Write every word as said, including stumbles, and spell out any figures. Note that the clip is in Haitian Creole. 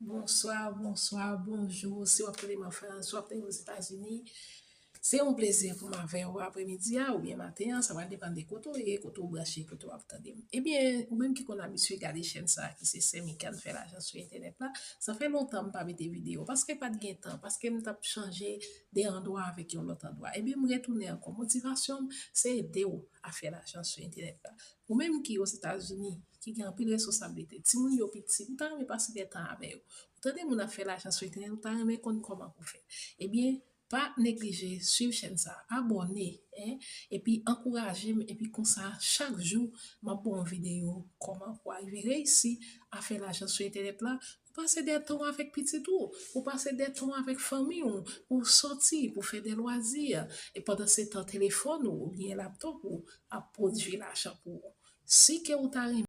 Bonswa, bonswa, bonjou. Si w ap tande m an Frans, si w ap tande m Ozetazini, se yon plezi pou m avè w apremidi a oubyen maten an. Sa va depann de kote w ye, kote w branche, kote w ap tande m. Ebyen, ou menm ki konn abitye gade chèn sa a, ki se Sè Mikan fè lajan sou entènèt la, sa fè lontan m pa mete videyo, paske pa t gen tan, paske m t ap chanje de andwa avèk yon lòt andwa. Ebyen, m retounen ankò. Motivasyon m, se ede w a fè lajan sou entènèt la. Ou menm ki Ozetazini, ki gen anpil responsablite, timoun yo piti, ou ta renmen pase de tan avè yo. Ou tande moun ap fè lajan sou entènèt, ou ta renmen konn kòman pou fè. Ebyen, pa neglije swiv chèn sa, abòne, en, epi ankouraje m, epi konsa, chak jou, m ap ba w yon videyo kòman pou w rive reyisi a fè lajan sou entènèt la, pou pase de tan w avèk pitit ou, pou pase de tan w avèk fanmi w, pou sòti, pou fè de lwazi, e pandan se tan telefòn ou oubyen laptòp ou ap pwodui lajan pou ou. Si ke ou ta renmen